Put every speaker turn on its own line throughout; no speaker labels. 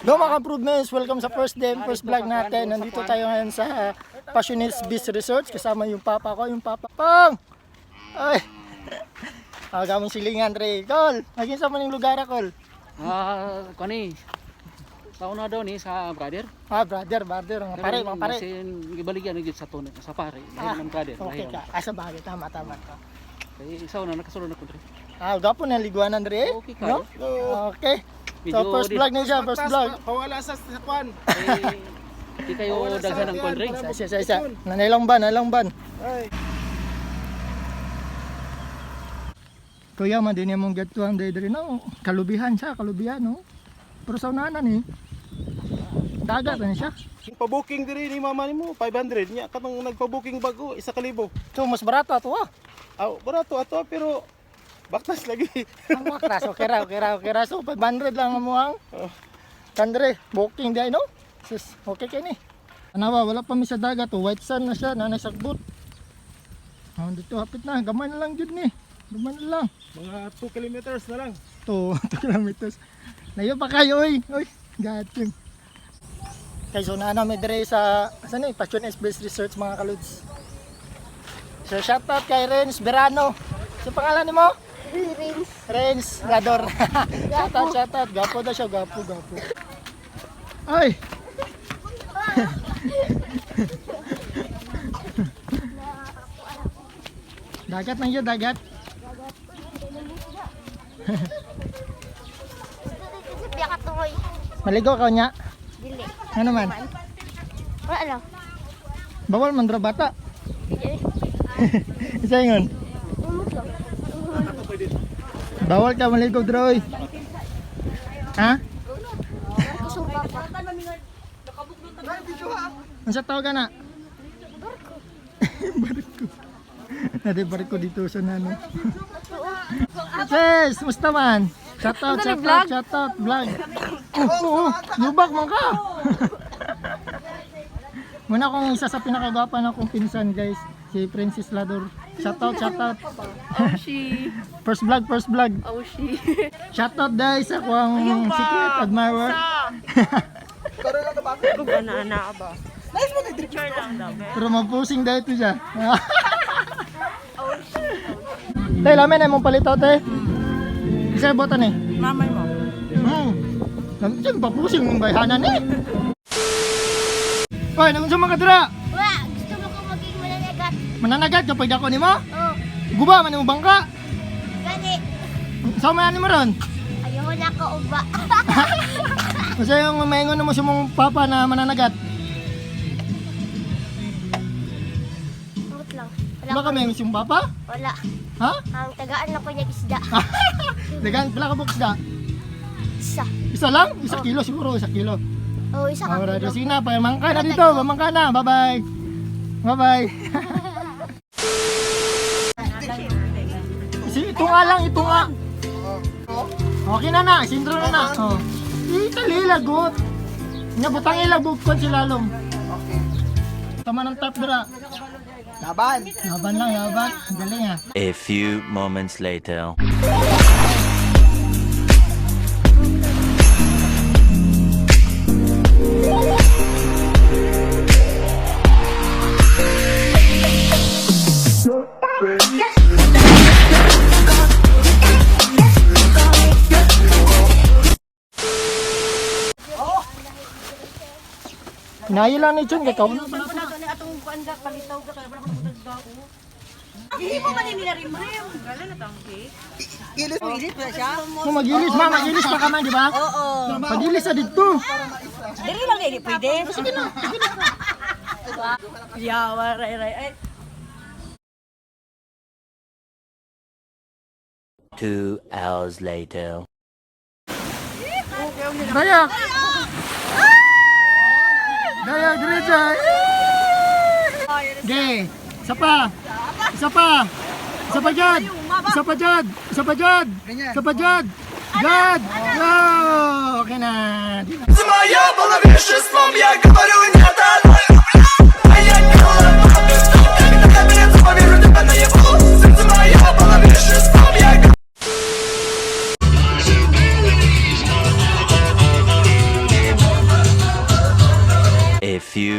Go mga improvements, welcome sa first day, first vlog natin. Nandito tayo ngayon sa Passionis Beach Resort kasama yung papa ko, yung papa. Pang! Ay! Gamong silingan, Ray. Kol, naging sa maning lugar, Kol.
Ah, kani. Sa una daw ni sa brother.
Ah, brother, brother, mga pare, mga pare.
Kasi gibaligyan na gyud sa tunay sa pare.
Ah,
Lahi ng brother.
okay
lahi
ka. Ah, sa bagay, tama, tama.
Kay sa una nakasulod na ko diri.
Ah, gapo na liguanan, Ray.
Okay ka.
No? Okay. So,
Medyo
first vlog na siya, first vlog.
Pawala sa kwan.
Kay di kayo daghan ang kwan diri.
Isa, isa, isa. Nanailang ban, nanailang ban.
Ay.
Kuya, man din mong gatuan diri diri no. Kalubihan siya, kalubihan no. Pero sa unanan eh. Dagat na siya.
Pabuking diri ni mama nimo 500 nya katong nagpa-booking bago 1,000.
So mas barato ato ah.
Aw, barato ato pero baktas lagi.
Ang wakras, okay ra, okay ra, okay ra. So 500 lang ang muang. Kandre, booking di no. Sus, okay kay ni. Anawa, wala pa mi sa dagat oh. White sand na siya, nanay sagbot. Ah, dito hapit na, gamay na lang jud ni. Gamay na lang.
Mga 2 kilometers na lang.
To, 2 kilometers. Layo pa kayo, oy. Oy, gating. Kay so na may dire sa saan eh, Passion Space Research mga kaluds. So shout out kay Renz Verano. Sa pangalan nimo?
Rins.
Renz Lador. Shout out, shout out. Gapo daw siya, gapo, gapo. Ay. Dagat nang yun, dagat.
Kasi biya ka tungoy.
Maligo ka niya.
Dili.
Ano man?
Wala lang.
Bawal man dra bata.
Dili.
Isa yun.
Umot lang.
Bawal ka maligo dra oy. Ha?
Kusong papa.
Unsa tawag ka na?
Barko.
Barko. Nade barko dito sa nano. Sis, musta man? Shout out, shout out, shout out, vlog. Oh, oo, lubak man ka. Muna kong isa sa pinakagwapa na kong pinsan guys, si Princess Lador. Shout out, shout out.
Oh, she.
First vlog, first vlog.
Oh, she.
Shout out guys sa akong secret admirer.
Kung ana-ana ba? Picture lang daw.
Pero mapusing dahil ito siya. Te, lamin na mong palito, te. Isa botan eh.
Mamay mo.
Diyan, papusing mong bayhanan eh. Hoy, nagun sa mga kadra.
Wala. Gusto mo ko maging mananagat.
Mananagat kapag dako nimo.
Oh.
Guba man imong bangka.
Gani.
Sa man mo ron.
Ayoko na ako uba.
Kasi yung maingon mo sa mong papa na mananagat.
Umot lang. Wala.
Wala ka maingon sa mong papa?
Wala.
Ha?
Ang tagaan ako niya isda.
Dagan, pila ka box da?
Isa.
Isa lang? Isa kilo siguro, isa kilo.
Oh, isa ka
Alright,
kilo.
sige na, pamangka na dito, pamangka na. Bye-bye. Bye-bye. Si ito nga lang, ito nga. Okay na na, sindro na na. Oh. Itali lagot. Nya butang ilabog kon si lalom.
Okay.
Tama ng tap dira.
Laban.
Laban lang, laban. Ang Galing ah.
A few moments later.
Inayo lang ni Chun kay kaon.
Ilis ilis na siya.
Kung magilis ma, magilis pa ka man, di ba?
Oo.
Pagilis sa dito.
Dili lang dili pwede. Sige na. Sige na. Yawa, ray, ray. Ay,
2 hours later.
Dayak. Dayak, diretso. Okay. Isa pa. Isa pa. Isa pa dyan. Isa pa dyan. Isa pa dyan. Isa pa dyan. Dyan. Go! Okay na.
Моя была веществом, я говорю нет одной. А я делала папе, когда перед собой вижу тебя наяву. Сердце мое было веществом, я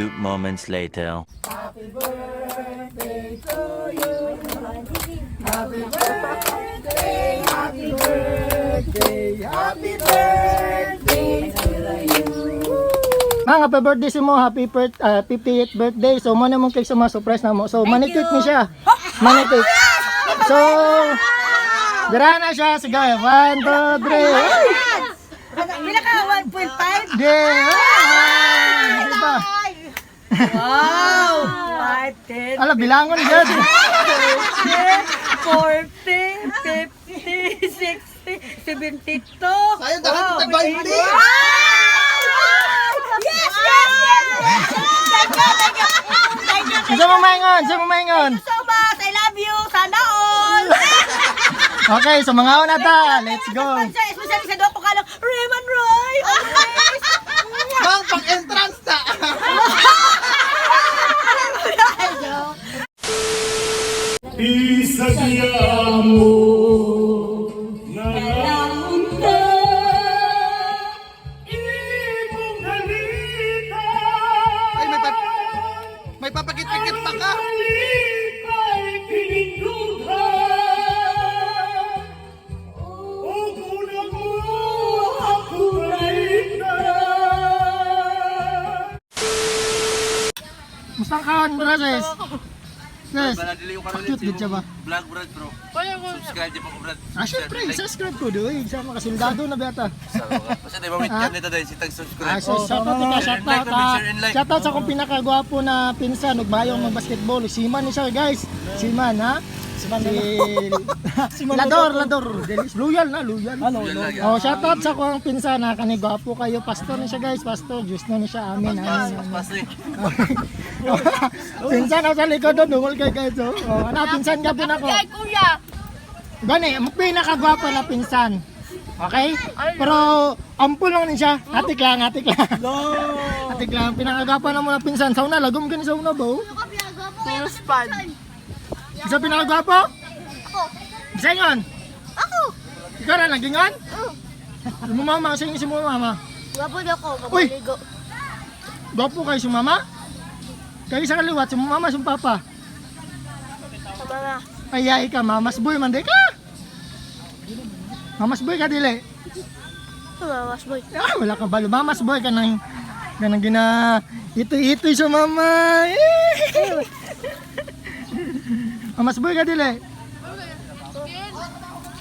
Few moments later.
Happy birthday to you. Happy birthday, happy birthday, happy birthday to you. Mga happy birthday si mo, happy 58th birthday. So, mo na mong cake sa mga surprise na mo. So, manikik ni siya. Manikik. So, dira na siya. Sige, 1, 2, 3.
Pila ka? 1.5?
Yeah! Ah, diba?
Wow! 5, 10,
Ala, bilangon dyan.
40, 50, 60, 72.
Sayang, dahan kita 20.
Yes, yes, yes, yes! Thank you, thank you. Thank you
Isa mo maingon, isa mo maingon.
so much. I love you. Sana all.
Okay, so mga una ta. Let's go.
Especially sa Doko ka lang, Raymond Roy! Always!
Bang, pang-entrance ta. Ay, may papakit-pikit pa ka.
Musta ka, Andres? Sis, cute gid siya ba?
Vlog Brad bro. Subscribe di pa ko Brad.
Ah, syempre, subscribe ko doy. Sa mga sundado na bata.
Basta di ba may chat nito dahil sitag subscribe.
Ah, so, shout out ka, shout out. Ah. Shout out sa akong pinakagwapo na pinsan ug mayong mag-basketball. Siman ni siya, guys. Siman, ha? Siman si Lador, Lador. Loyal na, loyal. Oh, shout out sa akong pinsan ha, kani gwapo kayo. Pastor ni siya, guys. Pastor, Diyos na ni siya. Amen. Amen. Amen. Pinsan ako sa likod doon, dungol kay guys. Oh, oh ano, pinsan ka po na ako.
Kuya!
Gani, ang pinakagwapo na pinsan. Okay? Pero ampun lang din siya. Atik lang, atik lang. Atik lang. Pinakagwapo na mo na pinsan. Sauna, lagom ka ni sauna ba? oh?
Spad.
Isa pinakagwapo?
Ako!
Isa ingon.
Ako!
Ikaw na, nagingon? Mo mama, sa inyo si mo mama.
Gwapo na ako,
Uy!
mabaligo.
Gwapo kayo si mama? Kayo sa kaliwat, si mama, si papa.
Sa mga
Ay, ay ka, mamas boy, man di ka. Mamas boy ka, dili.
mamas boy.
Ah, wala kang balo. Mamas boy ka nang ganang gina itoy-itoy sa mama. Eh. Mamas boy ka dili.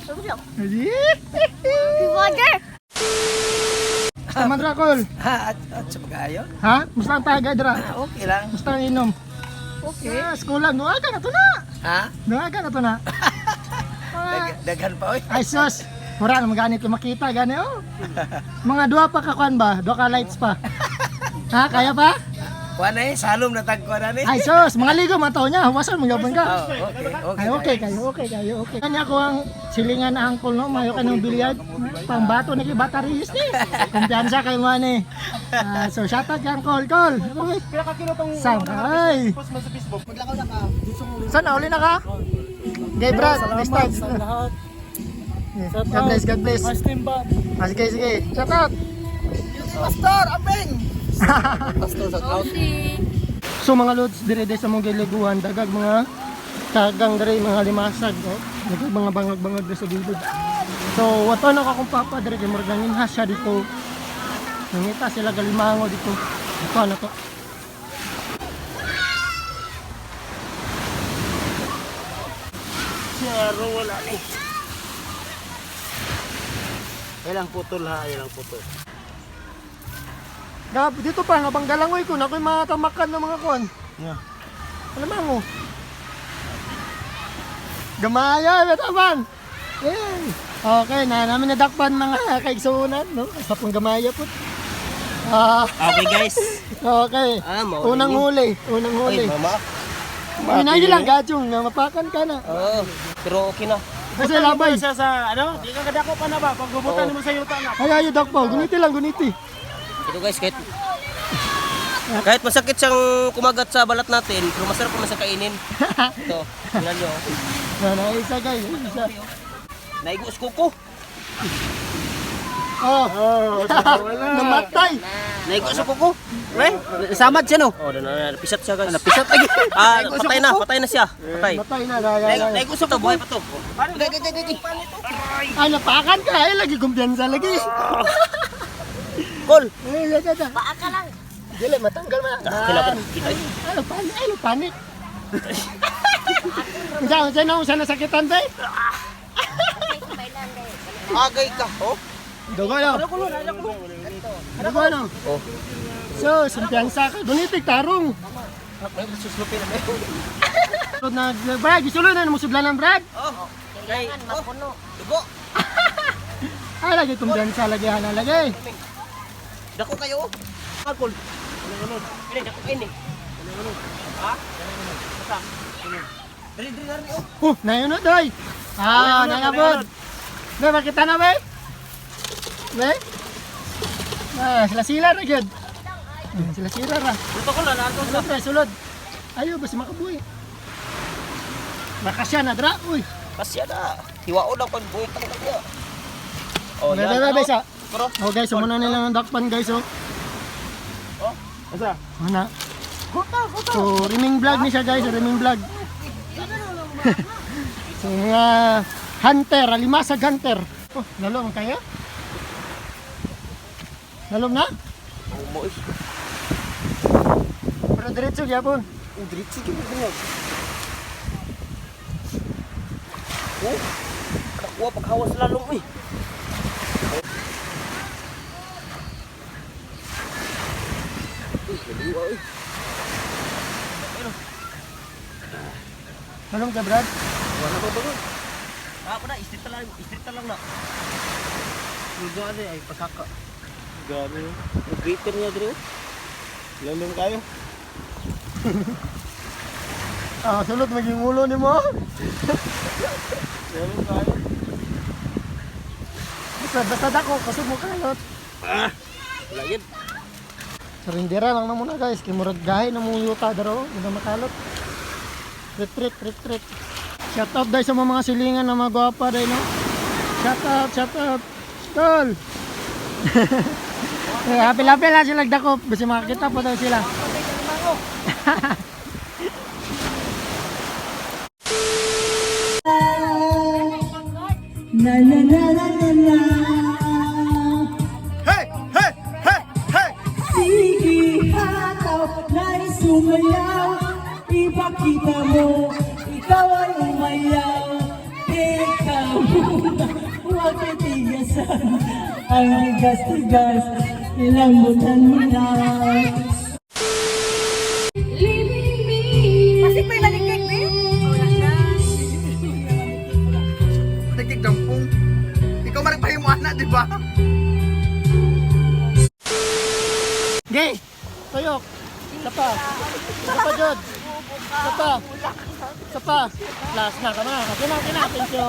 Sabi lang.
Eh.
Water!
Tama Drakol.
Ha, at sa pag-ayon?
Ha? Musta ang tagay dra?
Okay lang.
Musta ang inom?
Okay.
Ah, sekolah doa ka na to na.
Ha?
Doa ka na to na.
Daghan pa, oy.
Ay sus. Mura na magani ko makita gani oh. Mga duha pa ka kuan ba? Duha ka lights pa. Ha, kaya pa?
Kuha na eh, salom na tag kuha na ni.
Ay sus, mga ligo mataw niya, huwasan mo gapon ka.
Oh, okay, okay.
Ay, okay kayo, okay kayo, okay. Kanya ko ang silingan na angkol no, mayo ka ng bilyad, pangbato ni kay batteries ni. Kumpiyansa kay mo ani. Ah, so shout out kay Angkol, Kol.
Pila ka kilo tong
Sam, ay.
post mo sa Facebook.
Saan na uli na ka? Okay, Brad, next time.
Lahat.
Yeah. God bless, God bless. Ah, sige, sige. Shout out.
Pastor, ameng! Pastor sa out.
So mga lods, dire dire sa mong giliguan, dagag mga kagang dire mga limasag, oh. Dagag mga bangag-bangag dire sa gilid. So wato na akong papa dire kay murag nanginhas siya dito. Nangita sila galimango dito. Ito na to.
Zero wala ni. Ilang putol ha, ilang putol.
Gab, dito pa habang galangoy ko na ako'y matamakan ng mga kon.
Yeah.
Alam mo. Gamaya, betaban. Eh. Okay, na namin nadakpan mga kaigsunan, no? Sa pong gamaya po. Ah,
Okay guys.
okay.
Ah, mao
Unang huli, unang huli.
Ay, mama.
Pinagi lang gachong na mapakan ka na.
Oo, pero okay na.
Kasi labay.
Siya sa ano, di ka kadako pa na ba paggubutan mo sa yuta na.
Ay, ayo dakpo, guniti lang guniti.
Ito guys, kahit kahit masakit siyang kumagat sa balat natin, pero masarap naman siyang kainin. Ito, tingnan nyo.
Na, na isa guys, isa.
Naigos kuko.
Oh. Namatay.
Naigo sa kuko. Pre, samad siya no. Oh, na napisat siya, guys. Napisat lagi. Ah, patay na siya. Patay.
Patay na, daya, daya.
Naigo sa kuko. Buhay pa to. Gay, gay, gay, gay.
Ay, napakan ka. Ay, lagi kumpiyansa lagi.
Kol.
Ay, ay, ay, ay.
Paa ka lang.
Dili, matanggal man.
Ah, kailangan kita.
Ay, panik. Ay, panik. Unsa, unsa na, unsa na sakitan, tay?
Agay ka, oh.
Dugo no. Dugo no.
Oh.
So, kumpiyansa ka. Dunitik tarong.
Suslupi na.
Na, Brad, gisulod na mo sudlan Brad.
Oh. Kay,
Kailangan mapuno.
Dugo.
Ay, lagi kumpiyansa lagi hana lagi.
Dako kayo. oh. Ah, kol. Ini dako kayo ni. Ha? Basta. Dali, dali, dali, oh.
Oh, nayon na doy. Ah, nangabot. Bay, makita na bay. Bay. Ah, sila sila ra gyud. Sila sila ra.
Luto ko lang, nato.
Sulod ra, sulod. Ayo basta makabuhi. Makasya na dra. Uy.
Kasya na. Hiwaon lang pag buhay ka kaya. Oh,
Bay, bay, bay, bay, sa.
Pero,
Oh guys, sumuna nila ng dakpan guys oh.
Asa?
Ana. So, rimming vlog ni siya guys, rimming vlog. So mga hunter, alimasag hunter. Oh, nalong kaya? Nalong na?
Umo eh.
Pero diretso gyapon.
Oh, diretso gyud mo. Oh. Nakuha paghawas lalong eh. Uy, naliwa eh.
Nalong ka Brad?
Wala ba ba? Ah, ako na, street lang, street lang na. Lugar ay pasaka.
Gani.
Greater niya dre. oh.
Lalong kayo.
Ah, sulod maging ulo nimo.
Lalong kayo.
Basta basta dako kusog mo kalot.
Wala yun.
Sarindira lang na muna guys, kay murag gahi na mong yuta daro, hindi na makalot. Retreat, retreat. Shout out dahil sa mga silingan na mga gwapa dahil no. Shout out, shout out. Tol. Eh, happy-happy lang sila dakop, basta makakita po daw sila.
Hey, hey, hey, hey!
Sige, hataw, nais sumayaw. Ipakita mo, ikaw ay umayaw. Teka muna, huwag titigasan. Ang tigas-tigas, ilambutan mo na.
Pasig may balikik, be? Wala na.
Nagtigdampong. Ikaw maragpahin mo ana, di ba?
Gay! Tuyok! Isa pa! Isa pa, Jod! Isa pa! Isa pa! Last na, tama na. Okay na, okay na. Thank you.